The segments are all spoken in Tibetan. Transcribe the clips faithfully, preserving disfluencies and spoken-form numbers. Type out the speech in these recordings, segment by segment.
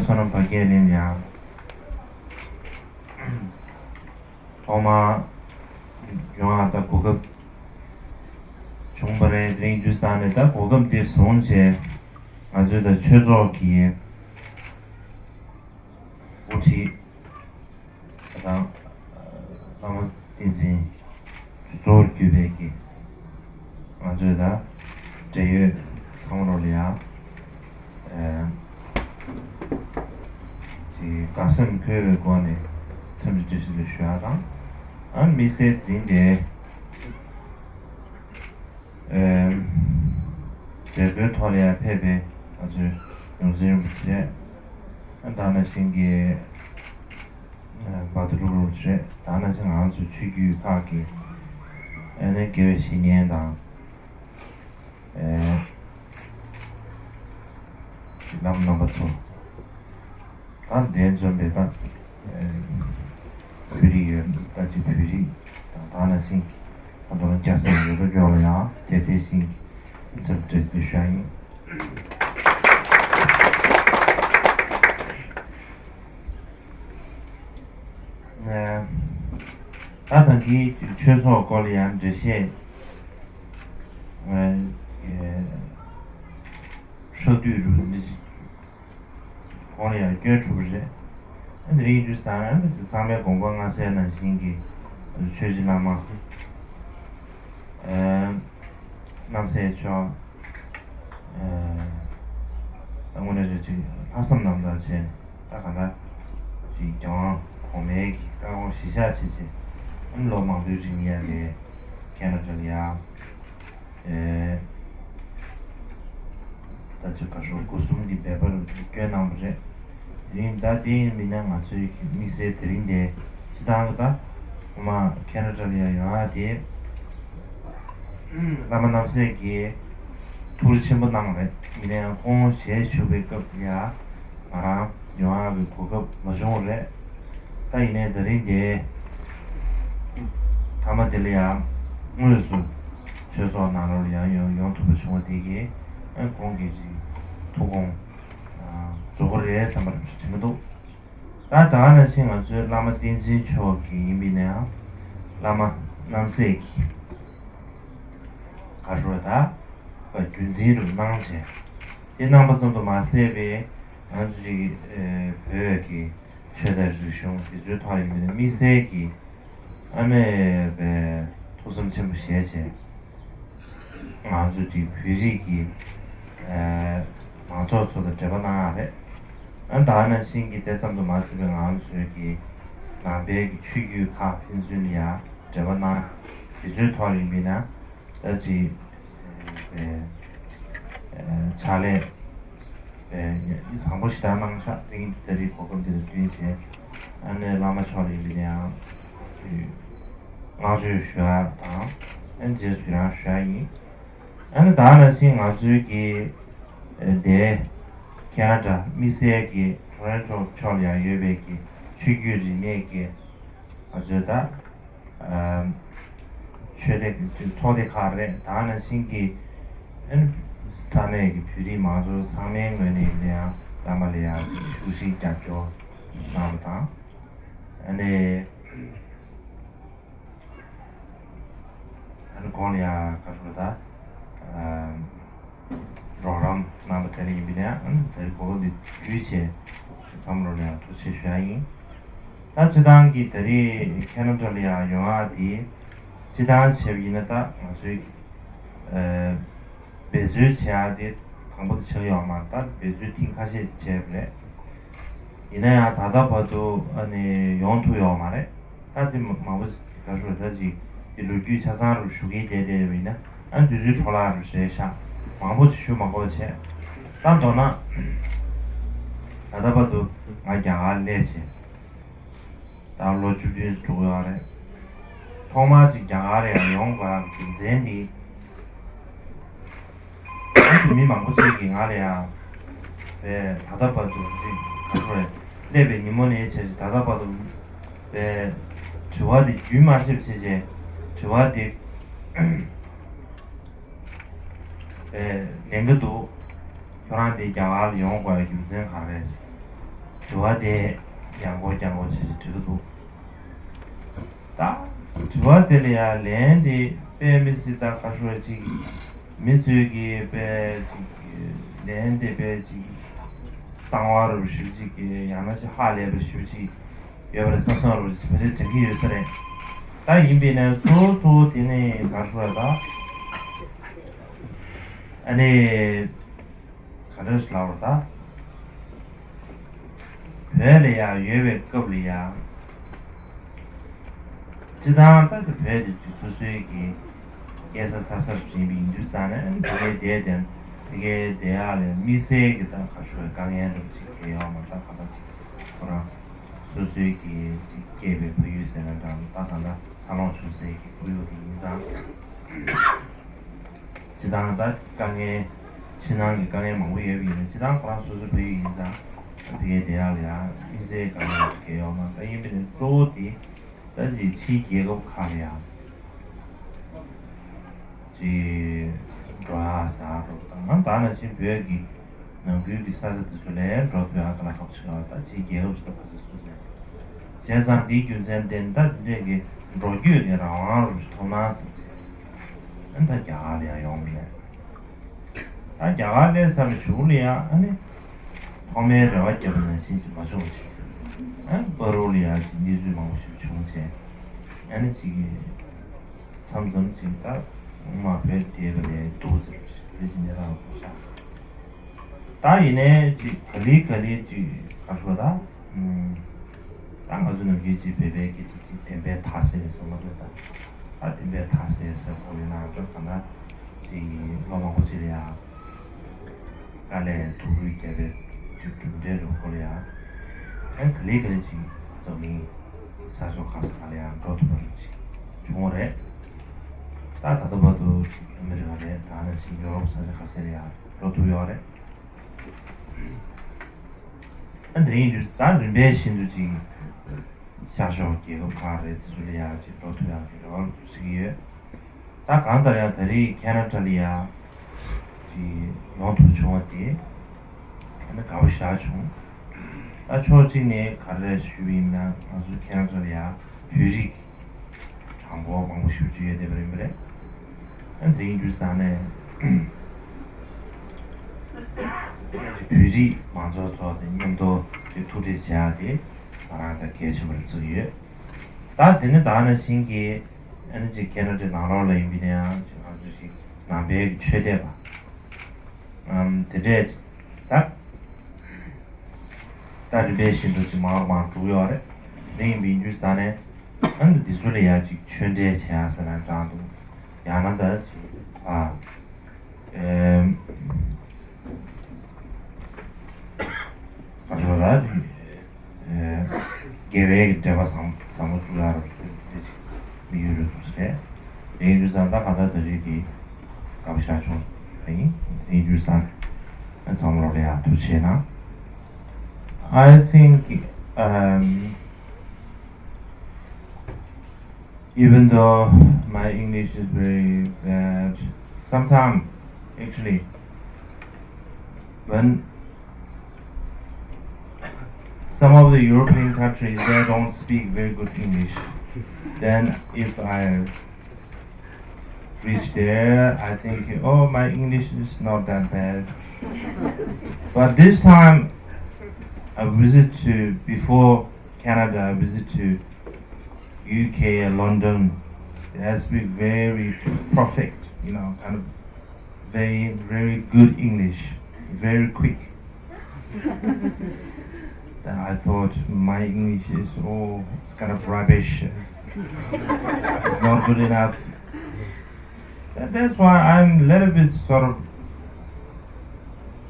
བསོད་ནམས་དར་རྒྱས་གླིང་ལ་ཡང་ཐོག་མར་ཡོང་བ་དང་གོ་སྐབས་བྱུང་བ་རེད། དེ་རིང་དུས་སང་ནས་ད་གོ་སྐབས་འདི་བཟུང་བྱས་ང་ཚོའི་ད་ཆོས་ཚོགས་ཀྱི་དབུ་ཁྲིད་དང་བླ་མ་བསྟན་འཛིན་གཙོ་བོར་གྱུར་པའི་གི་ང་ཚོའི་ད་འབྲེལ་ཡོད་ཚང་མ་ལོ་ལ་ཡང་ཅིག་དགའ་སེམས་འཁོལ་བའི་སྒོ་ནས་འཚམས་འདྲི་བཀྲ་ཤིས་བདེ་ལེགས་ཞུ་ཡག་དང་། ཨ་དམིགས་བསལ་དེ་རིང་འདིར་མཛད་སྒོའི་ཐོག་ལ་ཡང་ཕེབས་པའི་ང་ཚོའི་ཡོངས་འཛིན་རིན་པོ་ཆེ་རེད། ཨ་ད་ནང་བཞིན་གྱི་བར་དོ་གྲུབ་རིན་པོ་ཆེ་རེད། ད་ནང་བཞིན་ང་ཚོའི་ཆོས་བརྒྱུད་ཁག་གི་ཨ་ནི་དགེ་བའི་བཤེས་གཉེན་དང་། ཨེ། བླ་མ་རྣམ་པ་ཚོ། ད་འདས་འཛོམས་པའི་ད་ཨེ། བོད་རིགས་ཡོད་ད་ཅིག་བོད་རིགས་དང་ད་ནང་བཞིན་གྱི་ད་མདོར་ན་སྐྱ་སེར་ཡོད་དོ་ཅོག་ལ་ཡང་དེ་དེ་བཞིན་གྱི་འཚམས་འདྲི་ཞུ་ཡ་ཡིན། ཨེ། ད་ད་གིན་ཆོས་ཚོགས་སྐོར་ལ་ཡང་འགྲེལ་བཤད་ཨེ། ཨེ། ཧྲག་བསྡུས་རུ་འདི་གོང་ལ་ཡང་སྐྱོན་གྲུབ་པ་རེད། ཨ་འདི་རིང་དུས་སང་ཨ་འདི་ཚང་མས་དགོངས་པ་མངའ་གསལ་ནང་བཞིན་གྱི་ཆོས་རྗེ་བླ་མ་ཨེ། རྣམ་སྲས་མཆོག་ཨེ། ད་དངོས་གནས་རེད་ཅིག་ལྷག་བསམ་རྣམ་དག་བྱས་ད་ག་འདྲ་ཅིག་རྒྱལ་དབང་གོང་མའི་གི་བཀའ་དགོངས་གཞིར་བཞག་བྱས་བྱས་ཨ་ནི་ལོ་མང་པོའི་རིང་ཡ་ལས་ཁེ་ན་ཌ་ལ་ཡ། ཨེ། ད་ཅི་ག་ཤོག་སྒོ་གསུམ་གྱི་འབད་པར་སྐྱོན་གནང་བ་རེད། དེ་རིང་ད་དེ་ཡིན་མིན་ན་ང་ཚོའི་དམིགས་བསལ་དེ་རིང་དེ་སྤྱི་བཏང་གི་ད་ཁོ་མ་ཁེ་ན་ཌ་ལ་ཡང་ཡོང་ཡ་དེ་བླ་མ་རྣམ་སྲས་ཀྱིས་ཐུགས་རེ་ཆེན་པོ་གནང་བ་རེད། ཡིན་ན་ཡང་ཁོང་ཞལ་བཞུགས་པའི་སྐབས་ལ་ཡ་ང་རང་ཡོང་ཡག་གི་གོ་སྐབས་མ་བྱུང་བ་རེད། ད་ཡིན་ནའི་ད་རིང་འདིར་མཐའ་མ་འདི་ལ་ཡང་དངོས་སུ་ཆོས་ཚོགས་ནང་ལོགས་ལ་ཡང་ཡོང་ཡོང་ཐུབ་པ་བྱུང་བ་དེ་གིས་ཨ་ཁོང་གི་ཅིག་ཐུགས་དགོངས་རྫོགས་ཀྱི་རེད་བསམ་པ་དྲན་གྱི་འདུག་ད་ད་ག་ནང་བཞིན་ང་ཚོའི་བླ་མ་བསྟན་འཛིན་མཆོག་གི་ཡིན་པས་ན་ཡང་བླ་མ་རྣམ་སྲས་ཀྱི་ག་རེ་ཟེར་ད་རྒྱུན་འཛིན་རུ་གནང་བྱས། དེ་གནང་པ་ཙམ་དུ་མ་ཟད་པའི་ང་ཚོ་ཅིག་ཨེ་བོད་ཀྱི་ཆོས་དང་རིག་གཞུང་དེ་ཚོའི་ཐོག་ལ་ཡིན་ན་དམིགས་བསལ་གྱི་ཨ་ནི་པའི་ཐུགས་བསམ་ཆེན་པོ་བཞེས་བྱས། ང་ཚོ་ཅིག་བོད་རིགས་ཀྱི་ཨེ་མང་ཚོགས་ཚོ་དང་འབྲེལ་བ་གནང་ཡག་རེད། ཨ་ད་ནང་བཞིན་གྱི་དེ་ཙམ་དུ་མ་ཟད་པའི་ང་ཚོའི་གི་ནང་པའི་གི་ཆོས་བརྒྱུད་ཁག་ཕན་ཚུན་ལ་ཡང་འབྲེལ་བ་གནང་དེ་ཚོའི་ཐོག་ལ་ཡིན་པས་ན་ད་ཅིག་ཨེ་ཕྱག་ལས་ཨེ་བཟང་པོ་ཞེ་དྲག་གནང་ཤག་དེ་རིང་ད་རེས་གོ་སྐབས་འདི་ལ་བསྟུན་བྱས་ཨ་ནི་བླ་མ་མཆོག་ལ་ཡིན་པས་ན་ཡང་བསྔགས་བརྗོད་ཞུ་ཡག་དང་ཨ་ནི་རྗེས་སུ་ཡི་རང་ཞུ་ཡག་ཡིན། ཨ་ནི་ད་ནང་བཞིན་ང་ཚོའི་གི་ཨེ་འདི་ཁེ་ན་ཌ་དམིགས་བསལ་གྱི་ཊོ་རོན་ཊོ་ཕྱོགས་ལ་ཡང་ཡོད་པའི་གི་ཆོས་བརྒྱུད་རིས་མེད་ཀྱི་ང་ཚོའི་ད་ཨ་ཆོས་སྡེ་ཚོགས་སྡེ་ཁག་རེད། ད་ནང་བཞིན་གྱི་ཨ་ནི་ས་གནས་ཀྱི་བོད་རིགས་མང་ཚོགས་ཚང་མའི་ངོས་ནས་ཡིན་ན་ཡང་བླ་མ་ལ་ཡང་ཅིག་ཤུགས་ཤིག་རྒྱབ་སྐྱོར་གནང་བ་དང་། ཨ་ནི། ཨ་ནི་གོང་ལ་ཡང་ག་རེ་ཟེར་ད། ཨ་རོགས་རམ་གནང་བ་དེ་འདྲ་ཡིན་པས་ན་ཨ་ནི་དེ་རིང་གོ་སྐབས་འདི་བརྒྱུད་བྱས་ཚང་མ་ལོ་ལ་ཡང་ཐུགས་རྗེ་ཆེ་ཞུ་ཡག་ཡིན། ད་སྤྱི་བཏང་གི་ད་རེས་ཁེ་ན་ཌ་ལ་ཡང་ཡོང་ཡག་དེ་སྤྱི་བཏང་བྱས་པ་ཡིན་ན་ད་ང་ཚོའི་ཨ་འབད་རྩོལ་བྱེད་ཡག་དེ་དང་པོ་དེ་ཆགས་ཡོད་མ་རེད། ད་འབད་རྩོལ་ཐེངས་ཁ་ཤས་བྱས་པ་རེད། ཡིན་ན་ཡང་ད་ལྟ་བར་དུ་ཨ་ནི་ཡོང་ཐུབ་ཡོད་མ་རེད། ད་དེ་མ་མང་པོ་ག་རེ་ཟེར་ད་ཅིག་དེ་ལོ་རྒྱུས་ཆ་ཚང་རུ་ཞུ་གི་བསྡད་བསྡད་ཡོད་པ་ཡིན་ན་ཨ་ནི་དུས་ཚོད་འཕྲོ་བརླག་རུ་བྱས་ཤག་མང་པོ་ཅིག་ཞུ་མ་དགོས་བྱས། ད་མདོར་ན་ད་ལྟ་བར་དུ་ང་རྒྱ་གར་སླེབས་བྱས། ད་ལོ་བཅུ་བདུན་ཙམ་འགྲོ་གི་ཡོད་རེད། ཐོག་མར་ཅིག་རྒྱ་གར་ལ་ཡང་ཡོང་དགོས་ཡག་གི་རྒྱུ་མཚན་འདི། ང་ཚོ་མི་མང་པོ་ཅིག་གིས་ང་ལ་ཡང་། བས་ད་ལྟ་བར་དུ་ཅིག་ག་རེ་ཟེར། སླེབས་པའི་ཉིན་མོ་ནས་བྱས་ཏེ་ད་ལྟ་བར་དུ། བས་དྲི་བ་འདི་རྒྱུན་མ་ཆད་པ་བྱས་བྱས་དྲི་བ་འདི། ཨེ་ལེན་གྱི་འདུག་ཁྱོད་རང་འདི་རྒྱ་གར་ལ་ཡོང་དགོས་པའི་རྒྱུ་མཚན་ག་རེ་རེད། དྲི་བ་དེ་ཡང་སྐོར་ཡང་སྐོར་བྱེད་ཅིག་འགྲིག་གི་འདུག་ད་དྲི་བ་དེ་ལ་ཡང་ལན་དེ་དཔེ་མི་སྲིད་ད་ཁ་ཤོར་ཅིག་མི་ཚོས་ཀྱི་དཔེ་ཅིག་ལན་དེ་དཔེ་ཅིག་གསང་བ་རུ་ཞུ་ཅིག་གི་ཡང་ན་ཅིག་ཧ་ལས་པ་ཞུ་ཅིག་ཡོད་པར་བསམ་བསམ་རུ་ཅིག་བོད་ཆས་དྲན་གྱི་ཡོད་ས་རེད། ད་ཡིན་པས་ན་གཙོ་བོ་གཙོ་བོ་དེ་ནི་ཁ་ཤོར་ད་ཨ་ནི། ག་འདྲ་ཞིག་ལབ་པ་ད། བོད་ལ་ཡང་ཡོད་པའི་སྐབས་ལ་ཡང་། སྤྱི་བཏང་ད་ལྟ་བོད་དེ་ཚོ་སོ་སོའི་གི་སྐྱེས་ས་འཚར་ས་རུ་ཕྱིན་པ་ཡིན་དུས་ཙང་ནས་དེ་གའི་བསྡད་དེ་དེ་གའི་བསྡད་ཡག་ལ་དམིགས་བསལ་གྱི་ད་ག་ཞུ་བའི་དཀའ་ངལ་རུ་ཅིག་གལ་ཡོད་མ་ད་ག་ད་ཅིག་ཁོ་རང་སོ་སོའི་གི་ཅིག་སྐྱེས་པའི་ཕ་ཡུལ་ཟེར་ན་འདྲ་ད་ག་ད་འཚར་ལོངས་བྱུང་སའི་གི་ཁོར་ཡུག་དེ་ཡིན་ཙང་། སྤྱི་བཏང་ད་དཀའ་ངལ་ཕྱི་ནང་གི་དཀའ་ངལ་མང་པོ་ཡོད་པ་ཡིན་ན་སྤྱི་བཏང་ཁོ་རང་སོ་སོའི་ཕ་ཡུལ་ཡིན་ཙང་ཕ་གིའི་བསྡད་ཡག་ལ་ཡང་དམིགས་བསལ་དཀའ་ངལ་ཅིག་གལ་ཡོད་མ་རེད། ད་ཡིན་པ་ནི་གཙོ་བོ་དེ་ད་ཅིག་ཕྱིའི་རྒྱལ་ཁབ་ཁག་ལ་ཡང་ཅིག་འགྲོ་ཡག་ཟ་ཡག་རོགས་དང་ད་ནང་བཞིན་བོད་ཀྱི་ནང་ཁུལ་གྱི་ས་ཆ་དེ་ཚོ་ལ་འགྲོ་ཐུབ་ཡག་ག་ལ་ཁག་ཆེ་བ་ད་ཕྱིའི་རྒྱལ་ཁབ་ཅིག་ད་ག་ཚོད་སུ་ཟེར་བྱས་ཙང་དེའི་རྒྱུ་མཚན་དེ་ད་དེ་འདྲས་ཀྱི་འགྲོ་སྐྱོད་ཀྱི་རང་དབང་རོགས་ཐོབ་ན་ཟེར་བྱས། ཨ་ནི་ད་རྒྱ་གར་ལ་ཡང་ཡོང་མེད། ད་རྒྱ་གར་སླེབས་ཚར་བའི་གཞུག་ལ་ཡང་ཨ་ནི་ཐོག་མའི་རེ་བ་བརྒྱབ་པ་ནང་བཞིན་ཞིག་མ་བྱུང་བ་ཞིག་ཨ་ནི་བར་དུ་ལ་ཡང་ཅིག་གནས་ཚུལ་མང་པོ་ཞིག་བྱུང་བྱས། ཨ་ནི་ཅིག་གིས་མཚམས་མཚམས་ཅིག་ད་མ་བོད་བསྡད་པ་ལས་འདུག་ཟེར་བ་ཞིག་རེ་ཞིག་གནས་སྟངས་ཤར། ད་ཡིན་ནའི་ཅིག་ག་ལེ་ག་ལེ་ཅིག་ག་རེ་ཟེར་ད། ད་ང་ཚོ་ནམ་རྒྱུན་ཅིག་བོད་པའི་སྐད་ཆ་ཅིག་བདེན་པའི་མཐའ་གསལ་ཟེར་མ་གཏོགས་ད། ད་བདེན་པའི་མཐའ་གསལ་ཟེར་དགོས་ཡོད་ན་ཅོག་ག་ན་ཅིག་ལོ་མང་པོ་ཅིག་ལ་ཡང་དཀའ་ལས་སྡུག་རུས་བརྒྱབ་པའི་ཅིག་གྲུབ་འབྲས་རུ་སྐོར་ལ་ཡང་ཨ་ག་ལེ་ག་ལེ་ཅིག་འཛམ་གླིང་ས་ཕྱོགས་ག་ས་ག་ལ་ཡང་འགྲོ་ཐུབ་པ་རུ་ཅིག་བྱུང་བ་རེད། ད་ད་ལྟ་བར་དུ་ཅིག་ཨ་མི་རི་ཀ་རེད་ད་ནང་བཞིན་ཡོ་རོབ་ས་ཆ་ག་ས་ལ་ཡང་འགྲོ་ཐུབ་ཡོད་རེད། ཨ་དེ་ཡིན་དུས་ད་རིམ་པས་བཞིན་དུ་ཅིག་ཤར་ཕྱོགས་རྒྱལ་ཁབ་ཁག་རེད་དེ་ཚོ་ལ་ཡང་ཅིག་འགྲོ་ཐུབ་ཡག་གི་རེ་བ་བྱེད་ཀྱི་ཡོད། ད་གང་ལྟར་ཡང་ད་རེས་ཁེ་ན་ཌ་ལ་ཡང་ཅིག་ཡོང་ཐུབ་བྱུང་བ་དེ་ཨ་ནི་དགའ་པོ་ཞེ་དྲག་བྱུང་། ད་ཕྱོགས་གཅིག་ནས་ག་རེ་ཞུས་པ་ཡིན་ན་ང་ཚོ་ཁེ་ན་ཌ་ལ་ཡང་བོད་རིགས་གྲངས་འབོར་མང་པོ་ཞེ་པོ་ཅིག་ཡོད་བསྡད་པ་རེད་པ་རེད། ཨ་དེ་ཡིན་དུས་ཙང་ནས་བོད་རིགས་མང་ཚོགས་ཚོ་དེ་མཉམ་དུ་དེ་ཐུག་འཕྲད་བྱེད་ཡག་དེ་ང་རང་ད་གལ་ཆེན་པོ་རེད་བརྩི་གི་ཡོད། ད་དེ་ནི་ད་ནང་བཞིན་གྱི་ཨ་ནི་ཅིག་ཁེ་ན་ཌའི་ནང་ལོགས་ལ་ཡིན་པ་ཡིན་ན་ཡང་ཅིག་ང་ཚོ་ཞིག་ནང་པའི་གི་ཆོས་དད་པ། ཨམ་དེ་འདྲས་ད་ད་རིམ་པས་བཞིན་དུ་ཅིག་མང་རུ་མང་རུ་འགྲོ་གི་ཡོད་རེད། དེ་ཡིན་པ་ཡིན་དུས་ཙང་ནས་ཨ་ནི་འདི་ཚོ་ལ་ཡང་ཅིག་ཆོས་འབྲེལ་བྱེད་ཡ་ཟེར་ན་འདྲ་འདུག་ཡང་ན་ད་ཅིག་ཨ་ཨེམ་ག་རེ་ཟེར་ད་ཅིག་ཨེ་དགེ་བའི་གི་འབྲེལ་བ་བཟང་བཟང་པོ་བཙུགས་ཡ་རུ་དེ་ཅིག་དམིགས་ཡུལ་རེད་འདུག་ཟེར། དེ་ཡིན་དུས་ཙང་ད་ག་ད་ད་རེས་དེ་དགའ་པོ་ཞེ་དྲག་བྱུང་ཡིན། དེ་ཡིན་དུས་ཙང་ཚང་མ་ལོག་ལ་ཡ་ཐུགས་རྗེ་གནང་། I think, um, even though my English is very bad, sometimes, actually, when some of the European countries, they don't speak very good English, then if I reach there, I think, oh, my English is not that bad. But this time, I visit to, before Canada, I visit to U K, London. They speak very perfect, you know, kind of very, very good English, very quick. Then I thought my English is all it's kind of rubbish, not good enough. That, that's why I'm a little bit sort of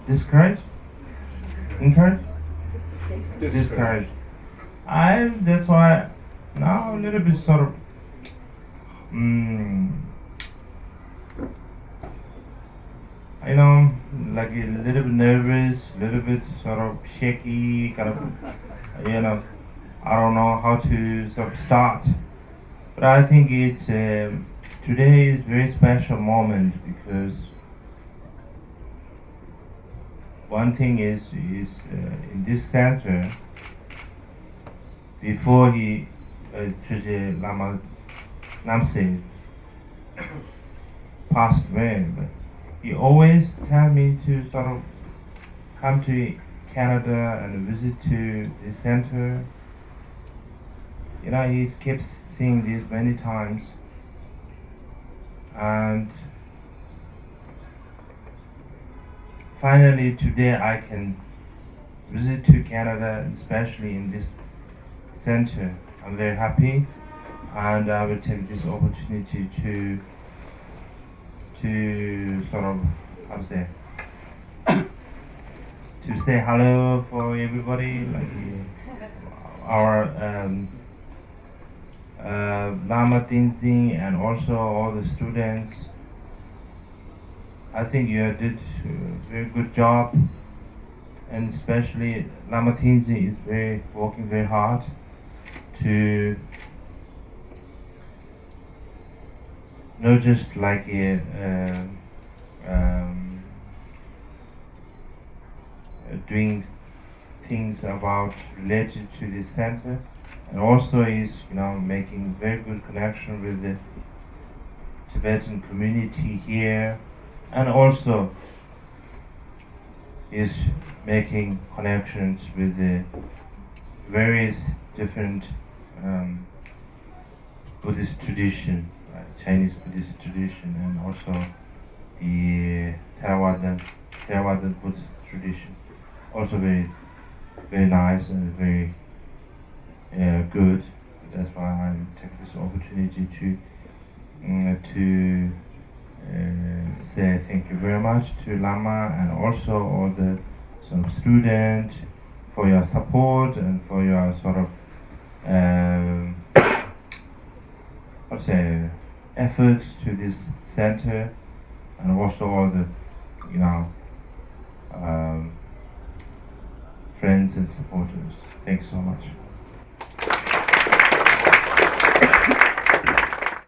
discouraged, encouraged, discouraged. I that's why now a little bit sort of, mm, you know, like a little bit nervous, a little bit sort of shaky, kind of, you know, I don't know how to sort of start. But I think it's uh, today is very special moment because One thing is, is uh, in this center, before he, uh, Chögye Lama Namse passed away, but he always tell me to sort of come to Canada and visit to the center. You know, he keeps seeing this many times. And finally, today I can visit to Canada, especially in this center. I'm very happy, and I will take this opportunity to to sort of, how to say, to say hello for everybody, like, uh, our um, uh, Lama Tenzin and also all the students. I think you did a very good job, and especially Lama Tenzin is very working very hard to not just like a, uh, um, uh, doing things about related to this center, and also is, you know, making very good connection with the Tibetan community here, and also is making connections with the various different um, Buddhist tradition, right? Chinese Buddhist tradition, and also the Theravada, Theravada Buddhist tradition. Also very, very nice and very uh, good. That's why I take this opportunity to mm, to uh, say thank you very much to Lama and also all the some student for your support and for your sort of um, let's say efforts to this center and also all the you know um, friends and supporters. Thanks so much.